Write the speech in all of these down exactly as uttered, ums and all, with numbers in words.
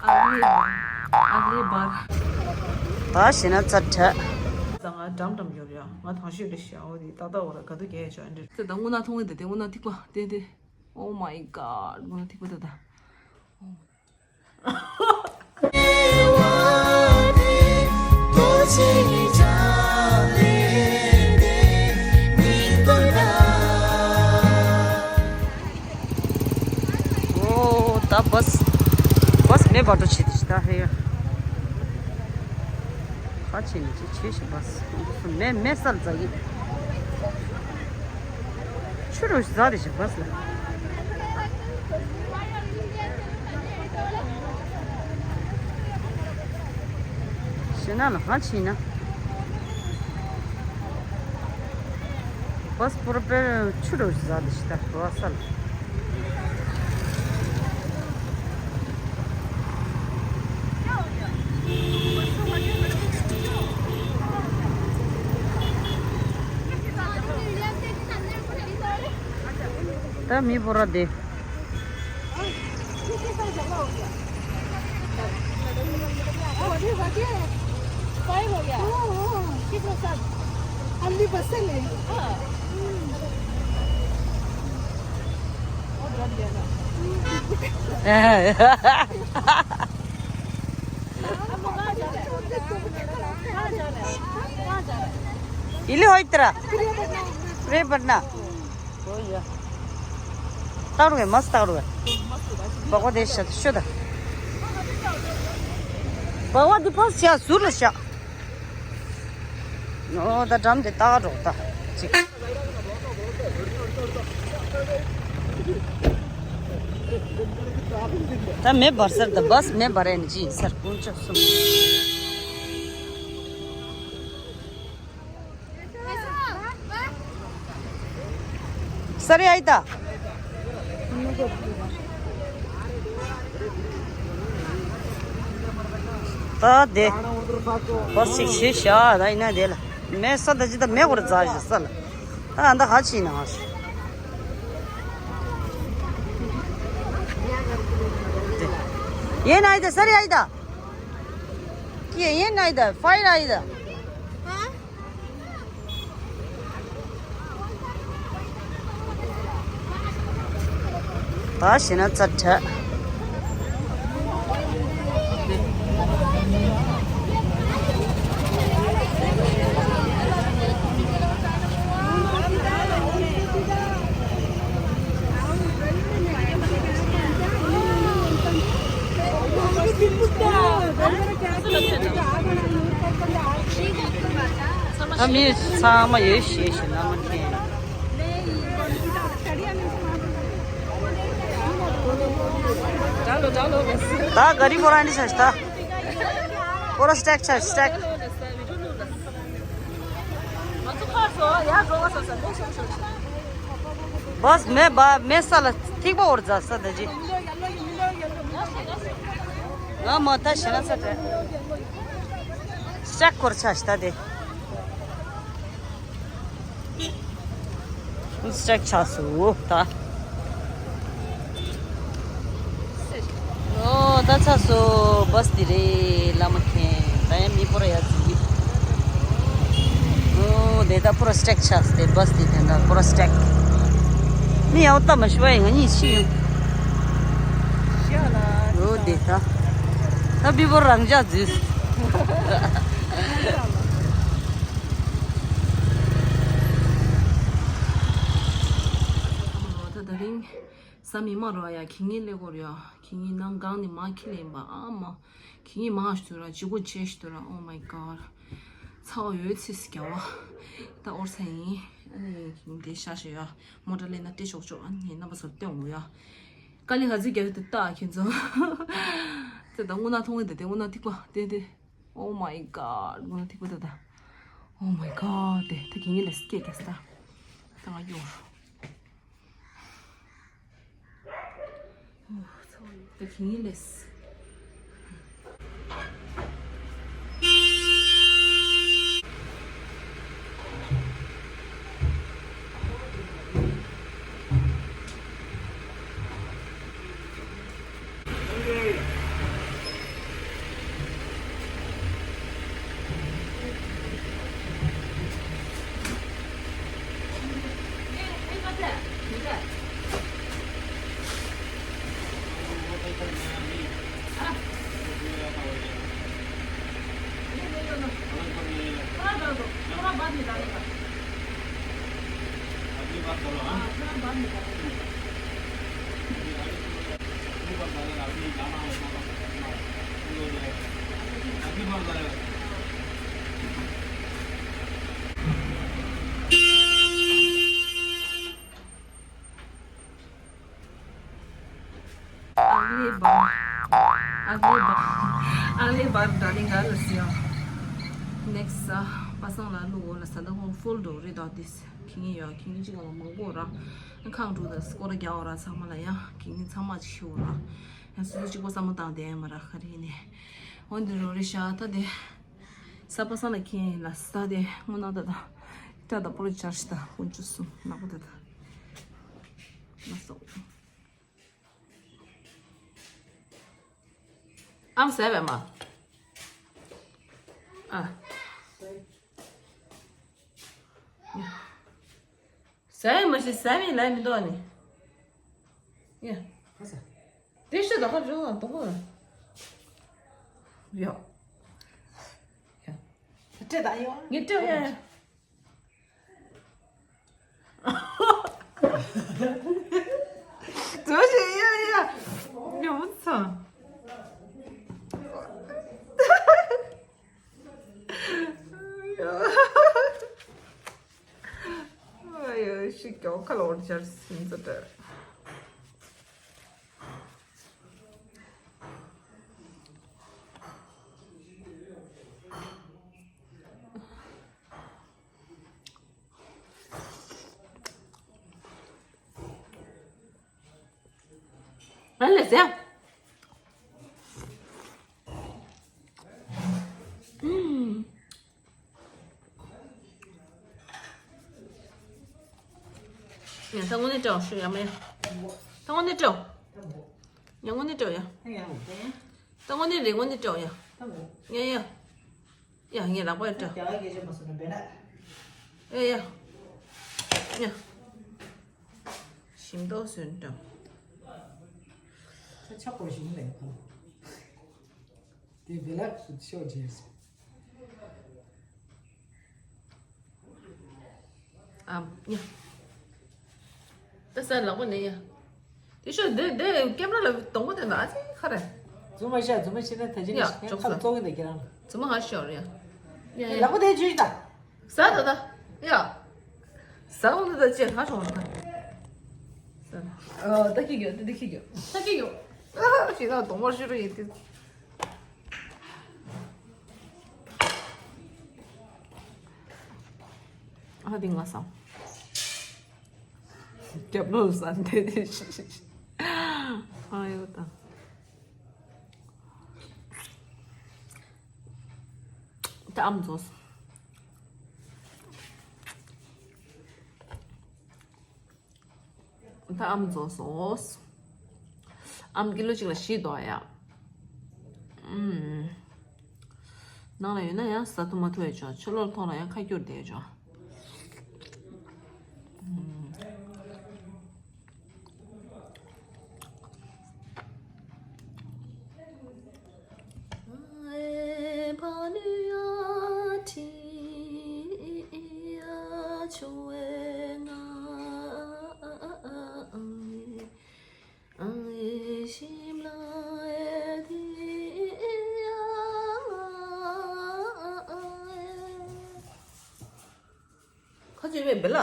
ཨ་ལེ་ཨ་ལེ་བར། ད་ཤི་ན་ཚ་དྲ། ད་ང་འགྲམ་འགྲམ་ཡོད་རེད། ང་ཐང་ཤོད་རེད་ཤག་འོ་དེ་ཏག་ཏག་འོ་ར་ག་དུ་གས་ཡ་ཤག་འདྲི། ད་དངོས་གནས་མཐོང་གི་འདུག་དེ་དངོས་གནས་ཐིག་པ་དེ་དེ། Oh my god དངོས་གནས་ཐིག་པ་དེ་ད། ཨོ་ད་བཱས། བཱས་མེ་བར་དོ་ཆེ་དེ་ད་ཧེ་ཡ། ཁ་ཆེ་ནི་ཆེ་ཆེ་ཞིག་བཱས། མེ་མེ་སལ་ཛ་གི། ཆུ་རུ་ཟ་དེ་ཞིག་བཱས་ལ། ཤེ་ན་ལ་ཧ་ཆི་ན། བཱས་པུར་པེ་ཆུ་རུ་ཟ་དེ་ཞིག་ད་བ་ས་ལ། ད་མི་བོ་ར་དེ། इले होई तेरा। रे बन्ना। ཏག་རུ་མ་སྟག་རུ། བ་གོ་དེ་ཤ་ཤོ་ད། བ་བ་དེ་ཕོ་ཤ་ཟུར་ལ་ཤ། ཨོ་ད་འགྲམ་དེ་ཏག་རོགས་ད་ཅིག་ད་མེ་འབར་སར་ད་བཱས་མེ་འབར་ཡན་ཅི་ཡིན་སར་དཀོན་མཆོག་གསུམ། སར་ཡ་ཡི་ད། ད་དེ། བཱས་ཅིག་ཤི་ཤ་ད་ཡིན་ན་དེ་ལ། མེ་ས་ད་ཅི་ད་མེ་གོར་ཛ་ཞིག་ས་ལ། ད་ཨ་ད་ཧ་ཆི་ན་ཧ་ཤི། ཡེ་ན་ཡི་ད་སར་ཡ་ཡི་ད། ཀྱེ་ཡེ་ན་ཡི་ད་ཕའི་ར་ཡི་ད། ད་ཤི་ན་ཚ་དྲ། ད་མི་ཚང་མ་ཡོད་ཤེས་ཤེས་ལ་མ་མཁྱེན། ད་ག་རི་མོ་ར་འདི་ཆ་ཤ་ད། ཁོ་ར་སི་ཊེག་ཆ་སི་ཊེག་བཱས་མེ་བ་མེ་ས་ལ་ཐིག་པ་འོར་ཛ་ས་ད་ཅི། ང་མ་ད་ཤེ་ན་ས་ཏེ། སི་ཊེག་འཁོར་ཆ་ཤ་ད་དེ། སི་ཊེག་ཆ་སུ་ད། ཨོ་ད་ཚ་སོ་བཱས་འདི་རེད་ལ་མ་མཁྱེན། ད་ཡང་མི་པོར་ཡ་ཟི། ཨོ་དེ་ད་པོ་ར་སི་ཊེག་ཆགས་ཏེ་བཱས་འདི་དེ་ད་པོ་ར་སི་ཊེག་མི་ཡང་ལྟ་མ་ཤི་བ་ཡིན་ང་གཉིས་ཤི་ཡོད། ཨོ་དེ་ད་ད་མི་པོར་རང་ཅག་ཟི། ད་ད་རིང་ས་མི་མ་རོ་ཡ་ཁྱི་ངན་ལས་གོ་ར་ཡ། ཁྱི་ངན་ནང་གང་ནས་མ་ཁྱི་ལེན་པ་ཨ་མ། ཁྱི་ངན་མ་ཞུ་ར་ཅི་གོ་ཆེ་ཞུ་ར། Oh my god། ཚ་བ་ཡོད་ཚིས་རྒྱ་བ། ད་ཨོར་ཚ་ཡིན། ཨ་ནི་འདི་ཤ་ཤ་ཡ། མོ་ཊ་ལེན་ན་ཏེ་ཤོག་ཤོག་ཨ་ནི་རྣམ་པ་ཚོ་ལྟ་འོང་ཡ། དཀའ་ལས་ག་ཚོད་རྒྱག་གི་འདུག་ད་ཁྱེད་ཚོ། ཚེ་ད་དངོས་གནས་མཐོང་གི་འདུག་དེ་དངོས་གནས་ཐིག་པ་དེ་དེ། Oh my god དངོས་གནས་ཐིག་པ་དེ་ད། Oh my god དེ་ད་ཁྱི་ངན་ལས་སྐྱེ་རྒྱ་ས་ད། ད་ང་གཡོར། ད་གིན་ལས། ཨག་ལེ་བར། ཨག་ལེ་བར། ཨག་ལེ་བར་ཌར་ལིང་ག་ལ་སི་ཡ། ནེག་སི་པ་སངས་ལ་ལུ་འོ་ལ་ས་ད་ཧོང་ཕུལ་འགྲོ་རེད་ད་དིས། ཁྱི་ངན་ཡོད། ཁྱི་ངན་གཅིག་ལ་མང་པོ་ར། ཁང་དྲུག་དང་སྐོར་རྒྱག་འོ་ར། ཚང་མ་ལ་ཡང་ཁྱི་ངན་ཚང་མ་ཆི་འོ་ར། ཡང་སུ་སུ་གཅིག་པོ་བསམ་བློ་བཏང་དེ་མ་ར་ཁ་རི་ནས། འོན་ཏེ་རོ་རེ་ཤ་ད་དེ། ས་པ་སངས་ལ་ཁྱི་ལ་ས་དེ་སྔོ་ནག་ད་ད། ད་ད་པོ་ལོ་ཆར་ཤི་ད་ཀུན་ཅུ་སུ་ནག་པོ་ད་ད། ལ་སོ། ཨམ་ཟས་པས་མ། ཨ། ཟས་མ་ཤི་ཟས་མི་ལ་མི་འདུག་ཨ་ནི། ཡ། ཁ་ས། དེ་ཤི་ད་ཁ་བྱུང་ང་དོ་ཁོ། ཡ། ཡ། སྤྲད་ད་ཡོང་། ངས་སྤྲད་ཡ་ཡ། དོ་ཤི་ཡ་ཡ། ཉོ་ཚང་། ཨ་ཡོ་ཤི་ཀྱོ་ཁ་ལོར་ཆར་སིན་ཙ་ཏྲ། ཨ་ལེ་ཟེར། ཡ་ད་དངོས་གནས་སྤྲོ་ཤོད་ཡ་མེ། ད་དངོས་གནས་སྤྲོ། ཡ་དངོས་གནས་སྤྲོ་ཡ། ད་དངོས་གནས་རེད་དངོས་གནས་སྤྲོ་ཡ། ཡ་ཡ། ཡ་ངས་ལག་པ་ཡ་སྤྲོ། ཡ་ཡ། ཡ། ཞིམ་མདོག་སོན་སྤྲོ། ཆག་པོ་ཞིམ་མེད་ཁོ། དེ་བེ་ལག་སུ་ཤོག་བྱས་སོང་། ཨམ། ཉ། ད་ས་ལག་པ་ནས་ཡ། དེ་ཤོག་དེ་དེ་ཀེམ་ར་ལ་གདོང་པ་དེ་ན་ཨ་ཙི་ཁ་རེ། རྫུན་མ་བཤད། རྫུན་མ་བཤད་ན་ད་ཅི་ཡ་ནས་ཁ་ཙོག་གི་འདུག་ཁྱེད་རང་ལ། རྫུན་མ་ཧ་ཤོར་ཡ། ཡ་ཡ། ལག་པ་དེ་ཇུས་ད། ཟ་ད་ད། ཡ། ཟ་འོང་ད་ད་ཅི་ཧ་ཤོར་ད། ཟ། ཨ་ད་ཁྱི་གྱོ་ད་ད་ཁྱི་གྱོ། ད་ཁྱི་གྱོ། ཨ་ཅི་ད་གདོང་པ་ཤོར་ཡིན་དེ། ཨ་དེ་ང་ས། རྒྱབ་ལོགས་ས་འདི་དེ་ཤི་ཤི་ཤི། ཨ་ཡོ་ད། ད་ཨམ་རྫོགས། ད་ཨམ་རྫོགས་སོང་། ཨམ་ཀི་ལོ་གཅིག་ལ་བཞི་འདུག་ཡ། ཨུམ། ནང་ལ་ཡོད་ན་ཡང་ཟ་ཐུབ་མ་ཐུབ་ཡ་ཆོག་ཕྱི་ལོགས་མཐོང་ན་ཡང་ཁ་སྐྱུར་བསྡད་ཆོག་ཨུམ། ཁ་ཅིག་བས་བེ་ལ།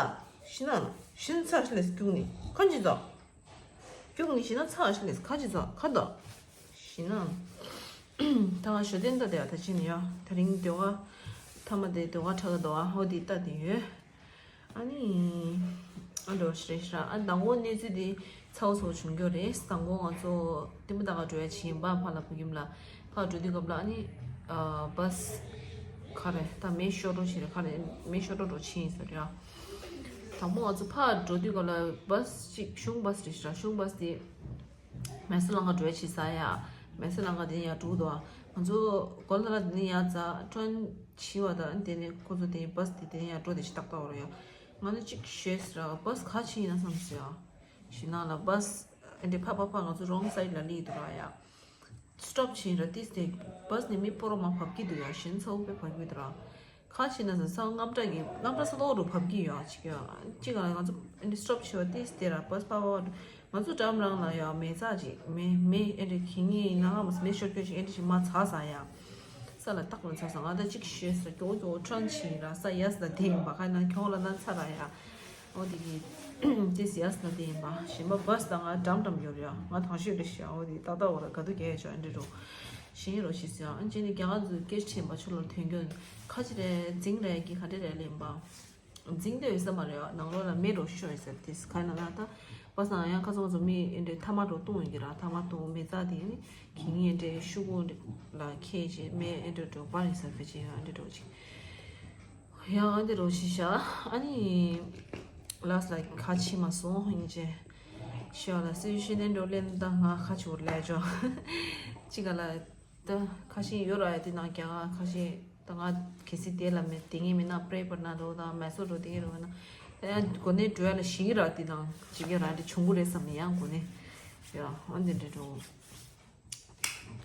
ཤི་ན། ཤི་ན་ཚ་ཤི་ལས་སྐྱུག་ནི། ཁ་ཅིག་ཚ། སྐྱུག་ནི་ཤི་ན་ཚ་ཤི་ལས་ཁ་ཅིག་ཚ་ཁ་དོ། ཤི་ན། ད་ང་ཞོ་ཏན་ད་དེ་བ་ད་ཅི་ནི་ཡ། ད་རིང་དེ་བ། ཐ་མ་དེ་དེ་བ་ཁྲ་ག་དོ་བ་ཧོ་དེ་ད་དེ་ཡོད། ཨ་ནི། ཨ་འགྲོ་ཤི་རེ་ཤི་ར། ཨ་དང་པོ་གནས་ཚུལ་དེ་ཚ་བོ་ཚ་བོ་བྱུང་རྒྱུ་རེད། དང་པོ་ང་ཚོ་ཏི་མུ་ད་ག་འགྲོ་ཡ་ཆི་ཡིན་པ་ཕ་ལ་བུ་ཁྱིམ་ལ། ཕར་འགྲོ་དུས་སྐབས་ལ་ཨ་ནི། ཨ་བཱས། ག་རེ་ད་མེ་ཤོར་འགྲོ་ཞིག་རེད། ག་རེ་མེ་ཤོར་འགྲོ་འགྲོ་ཕྱིན་ཡིན་ས་རེད་ཨ། དང་པོ་ང་ཚོ་ཕར་འགྲོ་དུས་སྐབས་ལ་བཱས་ཅིག་གཞུང་བཱས་རེད་ཤག་གཞུང་བཱས་དེ་མེ་སི་ལང་ཀ་འགྲོ་ཡ་ཕྱིན་ས་ཡ། མེ་སི་ལང་ཀ་དེ་ནས་ཡར་འགྲོ་འདུག་ཨ། ང་ཚོ་གོ་ལ་ལ་དེ་ནས་ཡར་འཛེགས་ཁྲོན་ཕྱི་བ་དང་དེ་ནས་ཁོ་ཚོ་དེ་བཱས་དེ་དེ་ནས་ཡར་འགྲོ་དེ་ཞིག་ཏག་ཏག་རེད་ཡ། ང་ནི་ཅིག་ཤེས་ར་བཱས་ག་ཕྱིན་ཡིན་ན་བསམ་སོང་ཡ། ཞིག་ནང་ལ་བཱས་ཨ་འདྲེ་ཕ་ཕ་ཕ་ང་ཚོ་རོང་སའིཌ་ལ་སླེབས་འདུག་ར་ཡ། སི་ཊོབ་བྱས་ར་ཏིས་དེ་བཱས་ནས་མི་སྤོ་རོ་མ་བབས་ཀྱི་འདུག་ཡ། ཞེན་ཚ་བོ་དཔེ་བབས་ཀྱི་འདུག་ར། ཁ་ཕྱེ་ན་ས་ས་རྔམ་དྲག་གི་རྔམ་དྲག་ས་ཐོག་རུ་བབས་ཀྱི་ཡོད་ཅིག་ཡོད། གཅིག་ག་ང་ཚོ་ཨེ་འདྲ་སི་ཊོབ་བྱེད་པ་ཏིས་དེ་ར་བྷ་སི་ཕར་བ་ང་ཚོ་འགྲམ་རང་ལ་ཡོད་མེ་བཙའ་ཅིག་མེ་མེ་ཨེ་འདྲ་གི་ངའི་ནང་ང་མ་མེ་ཤོར་སྐྱོད་ཅིག་ཨེ་འདྲ་ཞིག་མ་ཚ་ས་ཡ། ས་ལ་ཏག་ལ་ཚ་ས་ང་ད་ཅིག་ཤོད་ས་མགྱོགས་མགྱོགས་ཁྲང་ཕྱིན་ར་ས་ཡ་ས་ད་དེ་ཡིན་པ་ཁ་ན་ཁྱོང་ལ་ན་ཚ་ར་ཡ། འོ་དེ་གི་ཏིས་ཡ་ས་ན་དེ་ཡིན་པ་གཞན་པ་བྷ་སི་ད་ང་འགྲམ་འགྲམ་ཡོད་རེད་ཡ། ང་ཐང་ཤོད་རེད་ཤི་ཡ། འོ་དེ་ཏག་ཏག་འོ་ར་ག་དུ་གས་ཡ་ཅོ་ཨེ་འདྲ་རོ། ཤེས་རོགས་ཞེས་ཟེར་ཨ་ཅེ་ནི་རྒྱ་གར་ཚོས་སྐད་ཆ་བྱས་པ་ཆུ་ལོར་ཐོན་རྒྱུ་ཁ་ཅི་རེད་འཛིང་རེད་ཀྱི་ག་འདྲ་རེད་ལེན་པ། འཛིང་དེ་ཡོད་ས་མ་རེད་ཨ། ནང་ལོགས་ལ་མེ་རོ་ཤོར་ཡོད་ས་དེ་ག་ན་ན་ད་པ་སང་ཡང་ཁ་སང་ཚོ་མི་ཨེ་འདྲའི་ཐ་མ་རོ་བཏུང་ཡོད་ཀྱི་ར། ཐ་མ་བཏུང་མེ་བཙའ་དེ་ནི་གི་ངའི་ཨེ་འདྲའི་ཤུ་གུ་ལ་ཁྱེད་ཀྱི་མེ་ཨེ་འདྲ་འགྲོ་པ་རེད་ས་ཕེ་ཆེ་ཡང་ཨེ་འདྲ་འགྲོ་ཅིག་ཡང་ཨ་འདི་རོ་ཞི་ཤ་ཨ་ནི་ལགས་ལ་ཁ་ཕྱེ་མ་སོང་ཡིན་ཅེ་ཤ་ལ་སི་ཤི་ནན་འགྲོ་ལེན་ད་ང་ཁ་ཕྱེ་བོར་ལས་ཇོ་ཅི་ག་ལ་ད་ཁ་ཤས་ཡོད་ར་ཡ་དེ་ནང་རྒྱ་གར་ཁ་ཤས་ད་ང་གལ་སྲིད་དེ་ལ་མེད་དེ་ངས་མིན་ན་པྲེ་པར་ན་རོ་དང་མེ་སོ་རོ་དེ་ངས་རོ་ན་ད་ཡང་གོ་ནས་འགྲོ་ཡ་ལ་ཞི་གི་ར་དེ་ནང་ཅི་ག་ར་འདི་བྱུང་གི་རེད་བསམ་ཡང་གོ་ནས་ཡ་ཨ་འདི་འདྲ་འགྲོ།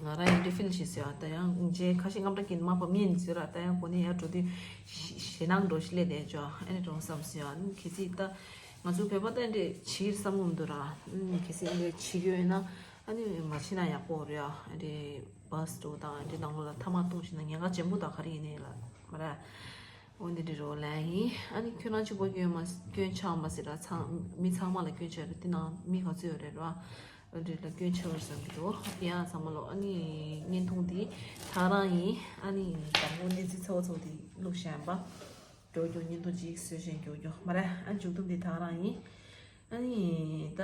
ང་རང་ཡང་འདྲ་ཕིལ་ཞིག་ཟེར་བ་ད་ཡང་རྗེས་ཁ་ཤས་རྔམ་དྲག་གིན་མ་པ་མིན་ཟེར་བ་ད་ཡང་གོ་ནས་ཡར་འགྲོ་དུས་ཞེ་ཞེ་ནང་འགྲོ་ཞིག་ལས་བསྡད་ཅོ་ཨ་ནི་འགྲོ་བསམ་ཟེར་བ་ནི་གལ་སྲིད་ད་ང་ཚོ་བོད་པ་ད་འདྲ་བྱིས་བསམ་ངོམ་འདུག་ར་གལ་སྲིད་འདྲ་བྱིས་ཡོད་ན་ཨ་ནི་མ་བྱིས་ན་ཡག་པོ་རེད་ཨ་འདྲ་བྷ་སི་འགྲོ་དང་འདྲ་ནང་ལོགས་ལ་ཐ་མག་བཏུང་ཞིག་ན་ཉེན་ཁ་ཆེན་པོ་ད་ག་རེ་ཡིན་ནའི་ལ་མ་ར། འོ་འདི་འདྲ་རོ་ལན་ཡིན། ཨ་ནི་ཁྱོད་རང་གཅིག་པོ་སྐྱོན་མ་སྐྱོན་ཆགས་མ་ཟེར་ར་ཚང་མི་ཚང་མ་ལ་སྐྱོན་ཆགས་རེད་དེ་ནང་མི་ག་ཚོད་ཡོད་རེད་ར། འོ་འདི་ལ་སྐྱོན་ཆགས་རེད་བསམ་གྱི་འདུག་ཡང་ཚང་མ་ལོ། ཨ་ནི་བརྙན་ཐུང་འདི་ཐག་རང་ཡིན། ཨ་ནི་དང་པོ་གནས་ཚུལ་ཚ་བོ་ཚོ་འདི་བླུགས་བཞག་པ། མགྱོགས་མགྱོགས་བརྙན་ཐུང་གཅིག་བཟོས་བཞིན་མགྱོགས་མགྱོགས་མ་རེད། ཨ་མཇུག་སྡོམ་འདི་ཐག་རང་ཡིན། ཨ་ནི་ད་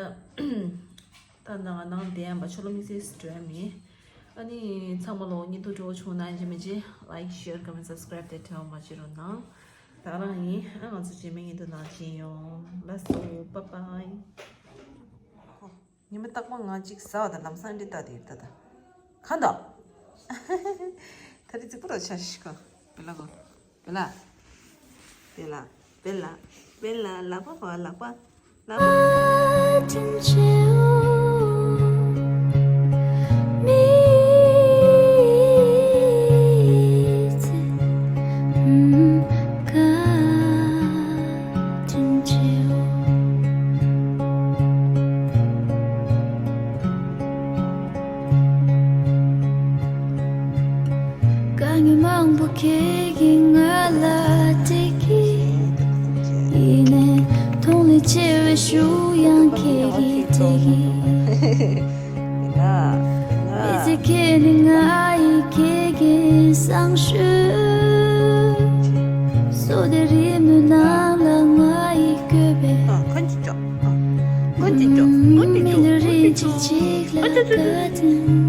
ད་ནང་ནང་བསྡད་ཡམ་པ་ཆོ་ལོ་མི་སེ་སི་འགྲོ་ཡ་མིན། ཨ་ནི་ཚང་མ་ལོ་བརྙན་ཐུང་སྤྲོ་བོ་བྱུང་ན་ཡིན་གཅིག་མིན་གཅིག་like share comment subscribe དེ་བྲལ་བ་མ་བྱེད་རོགས་གནང་། ད་རང་ཡིན། ཨ་ང་ཚོ་རྗེས་མའི་བརྙན་ཐུང་ནང་མཇལ་ཡོང་། ལགས་སོ། bye bye། ཉི་མ་རྟག་པར་ང་གཅིག་ཟ་བ་དང་ལམ་སང་འདི་ལྟ་དེ་ལྟ་ད། གང་ད། ད་རེ་རྫིག་པོ་ར་ཆ་ཤི་ཁ། བེ་ལ་གོ། བེ་ལ། བེ་ལ། བེ་ལ། བེ་ལ་ལག་པ་གོ་ལག་པ། ལག་པ། དཀའ་ངལ་མང་པོ་ཁྱེད་ཀྱིས་ང་ལ་སྤྲད་ཀྱི། ཡིན་ནའི་མཐོང་ལས་ཆེ་བའི་ཤུགས་ཡང་ཁྱེད་ཀྱིས་སྤྲད་ཀྱི། མི་ཚེ་ཁྱེད་ནི་ང་ཡི་ཁྱེད་ཀྱི་བསང་ཤུལ། བསོད་བདེ་རི་མོའི་ནང་ལ་ང་ཡི་བཀོད་པའི། མི་ལ་རིན་ཆེན་གཅིག་ལ་བཀའ་དྲིན།